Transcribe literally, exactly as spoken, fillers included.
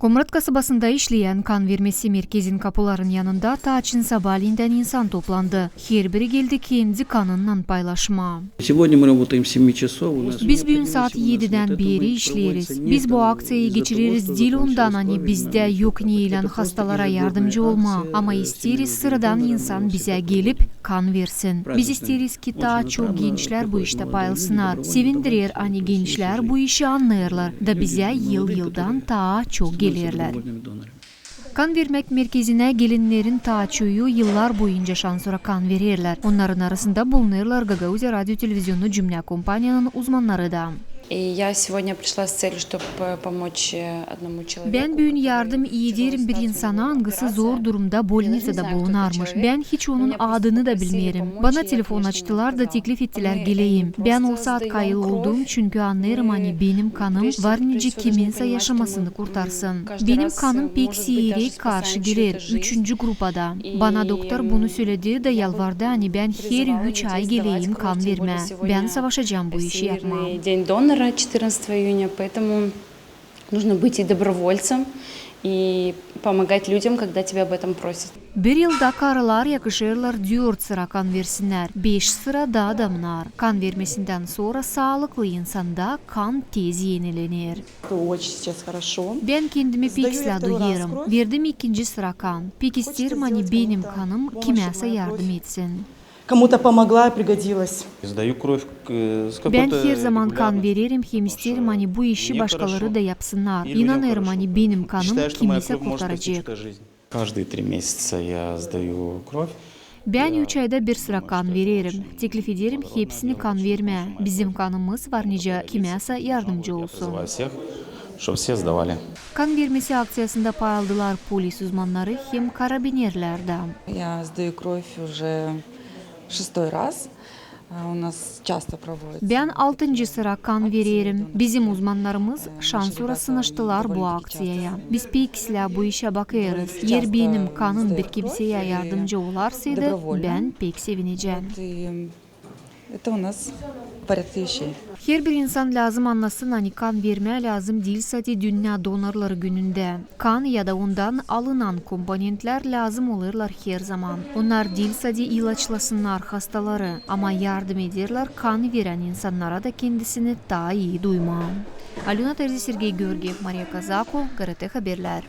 Komrat kasabasında işleyän kan vermesi merkezin kapuların yanında taaçın sabaleyindän insan toplandı. Herbiri geldi kendi kanınnan paylaşmaa. Сегодня мы работаем с семи часов. Biz büün saat edidän beeri işleeriz. Biz bu akţiyayı geçireriz diil ondan, ani bizdä yok neylän hastalara yardımcı olmaa, ama isteeriz, sıradan insan bizä gelip kan versin. Biz isteeriz, ki taa çok gençlär bu iştä payılsınnar. Sevindirer, ani gençlär bu işi annêêrlar da bizä yıl-yıldan taa çok gelerlär. Kan vermäk merkezinä gelennerin taa çoyu yıllar boyunca şansora kan vererlär. Onnarın arasında bulunêrlar Gagauziya radio-televizionu cümlä kompaniyanın uzmannarı da. И я сегодня пришла с целью, чтобы помочь одному человеку. Bän büün yardım ederim bir insana, angısı zor durumda bolnicada bulunarmış. Bän hiç onun adını da bilmeerim. Bana telefon açtılar da teklif ettilär geleyim. Bän o saat kayıl oldum, çünkü annêêrım, ani benim kanım var nicä kiminsä yaşamasını kurtarsın. Benim kanım pek siirek karşı geler, üçüncü grupada. Bana doktor bunu söledi da yalvardı, ani bän her üç ay geleyim kan vermää. Bän savaşacam bu işi yapmaa. Сегодня первый день донора, четырнадцатого июня, поэтому нужно быть и добровольцем, и помогать людям, когда тебя об этом просят. Bir yılda karılar yakışêrlar dört sıra kan versinnär, beş sıra da adamnar. Kan vermesindän sora saalıklı insanda kan tez enilener. Очень сейчас хорошо. Bän kendimi pek islää duyêrım. Verdim ikinci sıra kan. Pek isteerim, ani benim kanım kimäsä yardım etsin. Кому-то помогла и пригодилась. Сдаю кровь, э, с какой-то регулярностью, потому что некоторые считают, что это жизнь. Bän her zaman kan vererim, hem isteerim, ani bu işi başkaları da yapsınnar. İnanêrım, ani benim kanım kiminsä kurtaracek. Каждые три месяца я сдаю кровь. Bän üç ayda bir sıra kan vererim. Teklif ederim hepsini kan vermää. Bizim kanımız var nicä kimäsä yardımcı olsun. Я призываю всех, чтоб все сдавали. Kan vermesi akţiyasında pay aldılar polis uzmannarı hem karabinerlär dä. Я сдаю кровь уже шестой раз. А, у нас часто проводятся. Bän altıncı sıra kan vererim. Bizim uzmannarımız şansora sınaştılar bu akţiyaya. Biz pek islää bu işä bakêrız. Eer benim kanım bir kimseyä yardımcı olarsaydı, bän pek sevinecäm. Это у нас в порядке вещей. Herbir insan lääzım annasın, ani kan vermää lääzım diil sade Dünnä donorları günündä. Kan ya da ondan alınan komponentlär lääzım olêrlar her zaman. Onnar diil sade ilaçlasınnar hastaları, ama yardım ederlär kan verän insannara da kendisini taa ii duymaa. Alöna Terzi, Sergey Georgiev, Mariya Kazako, GRT Haberlär.